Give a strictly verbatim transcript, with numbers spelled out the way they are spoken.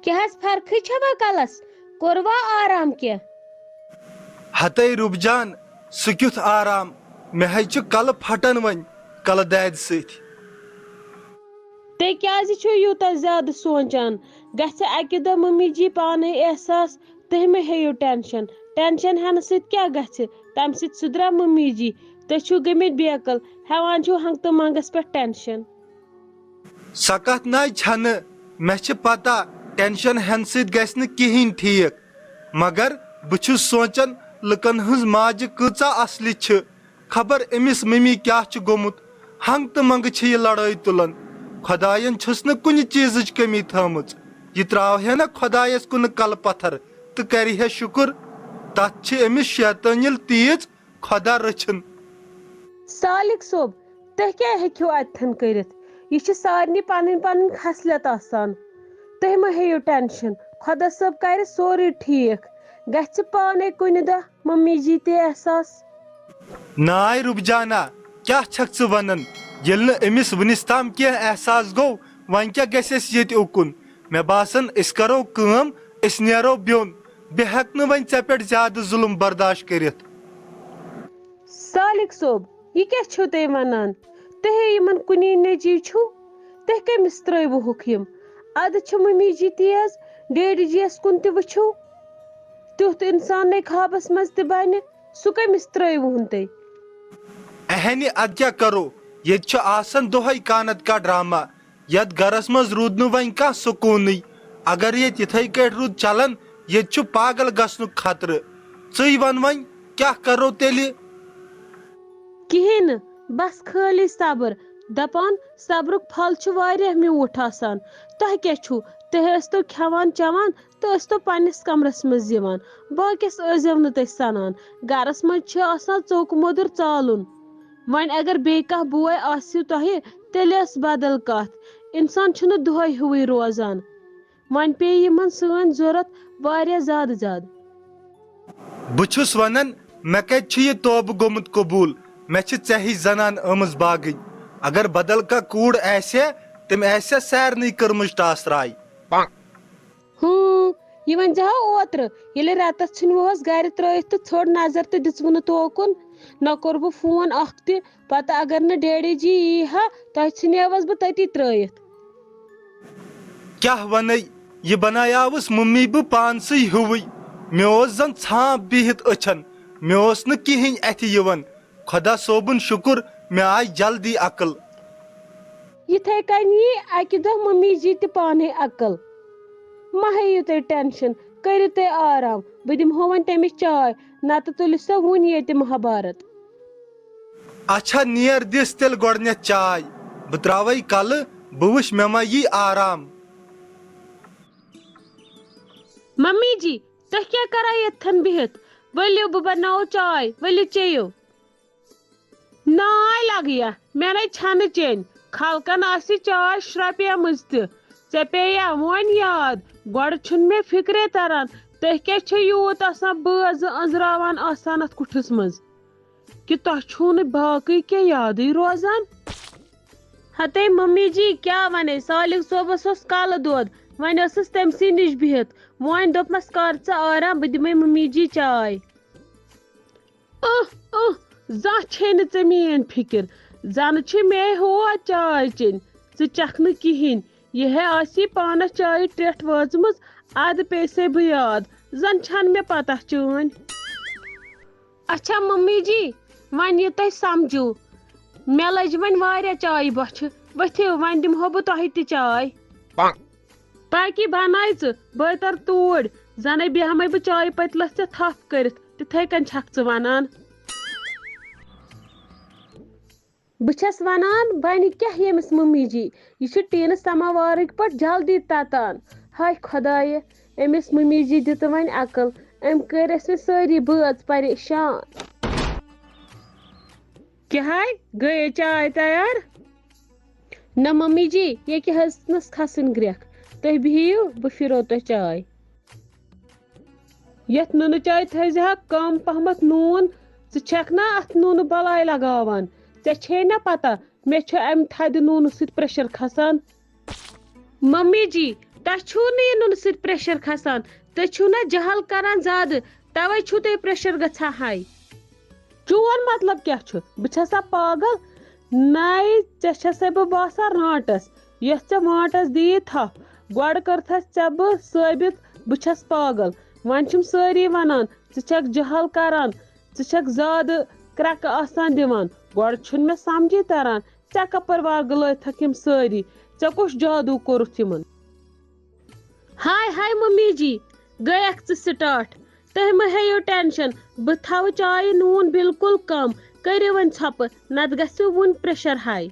کیٛاہ حظ فرقٕے چھوا کلس؟ کوٚروا آرام کینٛہہ؟ ہتے رُبجان، سُہ کیُتھ آرام؟ مےٚ حظ چھُ کلہٕ پھٹان وۄنۍ کلہٕ دادِ سۭتۍ۔ تُہۍ کیٛازِ چھِو یوٗتاہ زیادٕ سونٛچان؟ گژھِ اَکہِ دۄہ مٔمی جی پانَے احساس، تُہۍ مہ ہیٚیِو ٹٮ۪نشَن۔ ٹٮ۪نشَن ہٮ۪نہٕ سۭتۍ کیٛاہ گژھِ؟ تَمہِ سۭتۍ سُدرا مٔمی جی۔ تُہۍ چھِو گٔمٕتۍ بیقل، ہٮ۪وان چھِو ہنٛگتہٕ منٛگَس پٮ۪ٹھ ٹٮ۪نشَن۔ سۄ کتھ ناے چھنہٕ، مےٚ چھِ پتہ ٹینشن ہٮ۪نہٕ سۭتۍ گژھِ نہٕ کِہیٖنۍ ٹھیٖک، مگر بہٕ چھُس سونٛچان لُکن ہٕنٛز ماجہِ کۭژاہ اصلہِ چھِ۔ خبر أمِس مٔمی کیٛاہ چھُ گوٚمُت، ہنٛگتہٕ منٛگہٕ چھِ یہِ لڑٲے تُلان۔ خۄداین چھُس نہٕ کُنہِ چیٖزٕچ کٔمی تھٲومٕژ، یہِ ترٛاوہے نہ خۄدایس کُن کلہٕ پتھر تہٕ کرِہے شُکر۔ تتھ چھِ أمِس شیطٲنیل تیٖژ خۄدا رٔچھِن۔ سالِک صٲب، تُہۍ کیٛاہ ہیٚکِو اَتٮ۪تھَن کٔرِتھ؟ یہِ چھِ سارنٕے پَنٕنۍ پَنٕنۍ خصلت آسان۔ تُہۍ مہ ہیٚیِو ٹٮ۪نشَن، خۄدا صٲب کَرِ سورُے ٹھیٖک۔ گژھِ پانَے کُنہِ دۄہ مٔمی جی تہِ احساس۔ ناے رُبجانا، کیٛاہ چھَکھ ژٕ وَنان؟ ییٚلہِ نہٕ أمِس وٕنِس تام کینٛہہ احساس گوٚو، وۄنۍ کیٛاہ گژھِ اَسہِ ییٚتہِ اُکُن؟ مےٚ باسان، أسۍ کَرو کٲم، أسۍ نیرو بیوٚن۔ بہٕ ہیٚکہٕ نہٕ وۄنۍ ژےٚ پٮ۪ٹھ زیادٕ ظُلُم برداش کٔرِتھ۔ سالِک صٲب، یہِ کیٛاہ چھِو تُہۍ وَنان؟ تُہۍ ہے یِمَن کُنی نیٚچی چھِو، تُہۍ کٔمِس ترٛٲوِہُکھ یِم؟ اَدٕ چھِ مٔمی جی تیز، ڈیڈی جی یَس کُن تہِ وٕچھِو۔ تیُتھ اِنسان نے خوابَس منٛز تہِ بَنہِ، سُہ کٔمِس ترٛٲوِہُن تُہۍ؟ اہنہِ، اَدٕ کیٛاہ کَرو؟ ییٚتہِ چھُ آسان دۄہَے کانت کا ڈرامہ۔ یتھ گرس منٛز روٗد نہٕ وۄنۍ کانٛہہ سکوٗنٕے۔ اگر ییٚتہِ یِتھے کٲٹھۍ روٗد چلان، ییٚتہِ چھُ پاگل گژھنُک خطرٕ۔ ژٕے وَن وۄنۍ، کیٛاہ کرو تیٚلہِ؟ کِہیٖنۍ نہٕ، بس خٲلی صبر۔ دپان، صبرُک پھل چھُ واریاہ میوٗٹھ آسان۔ تۄہہِ کیٛاہ چھُو؟ تُہۍ ٲسۍتو کھٮ۪وان چٮ۪وان تہٕ ٲسۍتو پننِس کمرس منٛز یِوان۔ باقیس ٲسۍزیو نہٕ تُہۍ سنان۔ گرس منٛز چھِ آسان ژوٚک موٚدُر ژالُن۔ وۄنۍ اگر بیٚیہِ کانٛہہ بوے آسہِ تۄہہِ، تیٚلہِ ٲس بدل کتھ۔ انسان چھُنہٕ دۄہے ہیوٗوٕے روزان۔ وۄنۍ پیٚیہِ یِمن سٲنۍ ضروٗرت واریاہ زیادٕ زیادٕ۔ بہٕ چھُس ونان، مےٚ کتہِ چھُ یہِ توبہٕ گوٚمُت قبوٗل؟ مےٚ چھِ ژےٚ ہِش زنان ٲمٕژ باگٕنۍ۔ اگر بدل کانٛہہ کوٗر آسہِ ہے، تٔمۍ آسہِ ہے سارنٕے کٔرمٕژ ٹاس راے۔ ہوں، یہِ ؤنۍ زِ ہا اوترٕ، ییٚلہِ رٮ۪تس ژھٕنِوہوس گرِ ترٲوِتھ تہٕ ژھٔڑ نظر تہٕ دِژوٕ نہٕ توکُن۔ نہ کوٚر بہٕ فون اکھ تہِ، پتہٕ اگر نہٕ ڈیڈی جی یی ہا، تۄہہِ ژھٕنیوس بہٕ تٔتی ترٲوِتھ۔ کیٛاہ ونے، یہِ بنایاوُس مُممی بہٕ پانسٕے ہیوٗوٕے۔ مےٚ اوس زن ژھانٛپ بِہِتھ أچھن، مےٚ اوس نہٕ کِہیٖنۍ اَتھِ یِوان۔ خۄدا صٲبُن شُکُر، مےٚ آے جلدی عقل۔ یِتھے کٔنۍ یی اَکہِ دۄہ مٔمی جی تہِ پانے عقل۔ مہ ہیٚیِو تُہۍ ٹینشن، کٔرِو تُہۍ آرام، بہٕ دِمہو وۄنۍ تٔمِس چاے، نتہٕ تُلہِ سۄ وُنۍ ییٚتہِ مہابھارت۔ اچھا، نیر دِس تیٚلہِ گۄڈٕنٮ۪تھ چاے، بہٕ ترٛاوَے کلہٕ، بہٕ وٕچھِ مےٚ ما یی آرام۔ ممی جی، تُہۍ کیٛاہ کران ییٚتھٮ۪ن بِہِتھ؟ ؤلِو، بہٕ بناوو چاے، ؤلِو چیٚیِو۔ ناے لگیا، مےٚ نے چھنہٕ چیٚنۍ۔ خلقن آسہِ چاے شرپیمٕژ تہِ۔ ژےٚ پیٚیا وۄنۍ یاد؟ گۄڈٕ چھُنہٕ مےٚ فکرے تران، تُہۍ کیٛاہ چھِو یوٗت آسان بٲژ أنٛزراوان آسان اتھ کُٹھِس منٛز، کہِ تۄہہِ چھُو نہٕ باقٕے کینٛہہ یادٕے روزان؟ ہتے ممی جی، کیٛاہ ونے، سالک صٲبس اوس کلہٕ دود، وۄنۍ ٲسٕس تٔمۍ سٕے نِش بِہِتھ۔ وۄنۍ دوٚپمس، کر ژٕ آرام، بہٕ دِمے ممی جی چاے۔ اہ، اہ، زانٛہہ چھے نہٕ ژےٚ میٲنۍ فکر۔ زنہٕ چھِ مے ہوا چاے چیٚنۍ، ژٕ چکھ نہٕ کِہیٖنۍ۔ یہِ ہے آسی پانس چایہِ ٹٮ۪ٹھ وٲژمٕژ، ادٕ پیٚیہِ سے بہٕ یاد۔ زن چھنہٕ مےٚ پتہ چٲنۍ۔ اچھا ممی جی، وۄنۍ یہِ تۄہہِ سمجھو، مےٚ لٔج وۄنۍ واریاہ چایہِ بۄچھِ۔ ؤتھِو، وۄنۍ دِمہو بہٕ تۄہہِ تہِ چاے۔ پاکی بناے ژٕ، بہٕ تر توٗرۍ، زنے بیہمے بہٕ چایہِ پٔتلس ژےٚ تھپھ کٔرِتھ، تِتھے کٔنۍ چھکھ ژٕ ونان۔ بہٕ چھَس ونان، بنہِ کیٛاہ ییٚمِس مٔمی جی؟ یہِ چھِ ٹیٖنہٕ سماوارٕکۍ پٲٹھۍ جلدی تتان۔ ہاے خۄدایہِ، أمِس مٔمی جی دِتہٕ وۄنۍ عقل۔ أمۍ کٔرۍ اَسہِ وۄنۍ سٲری بٲژ پریشان۔ کیٛاہ ہاے، گٔیے چاے تیار؟ نہ مٔمی جی، ییٚکہِ ہیٚژنَس کھسٕنۍ گرٛٮ۪کھ۔ تُہۍ بِہِو، بہٕ پھِرو تۄہہِ چاے۔ یتھ نُنہٕ چایہِ تھٲوزِ ہا کم پہمتھ نوٗن۔ ژٕ چھکھ نا اتھ نوٗنہٕ بلاے لگاوان؟ ژےٚ چھے نا پتہ، مےٚ چھُ امہِ تھدِ نوٗنہٕ سۭتۍ pressure کھسان۔ ممی جی، تۄہہِ چھُو نہٕ یہِ نُنہٕ سۭتۍ پریشر کھسان، تُہۍ چھِو نہ جہل کران زیادٕ، توے چھُو تۄہہِ پریشر گژھان ہاے۔ چون مطلب کیٛاہ چھُ؟ بہٕ چھَسا پاگل؟ نَے، ژےٚ چھَسے بہٕ باسان رانٛٹَس، یۄس ژےٚ وانٛٹَس دِیی تھپھ۔ گۄڈٕ کٔرتھَس ژےٚ بہٕ ثٲبت بہٕ چھَس پاگل۔ وۄنۍ چھِم سٲری وَنان، ژٕ چھَکھ جہل کران، ژٕ چھَکھ زیادٕ کرٛٮ۪کہٕ آسان دِوان۔ گۄڈٕ چھُنہٕ مےٚ سمجھے تران، ژےٚ کَپٲرۍ ورگلٲوتھَکھ یِم سٲری؟ ژےٚ کُس جادوٗ کوٚرُتھ یِمن؟ ہاے ہاے ممی جی، گٔیَکھ ژٕ سٹارٹ۔ تُہۍ مہٕ ہیٚیِو ٹینشن، بہٕ تھاوٕ چایہِ نوٗن بالکل کم۔ کٔرِو وۄنۍ ژھۄپہٕ، نتہٕ گژھِ وُنۍ پریشر ہاے۔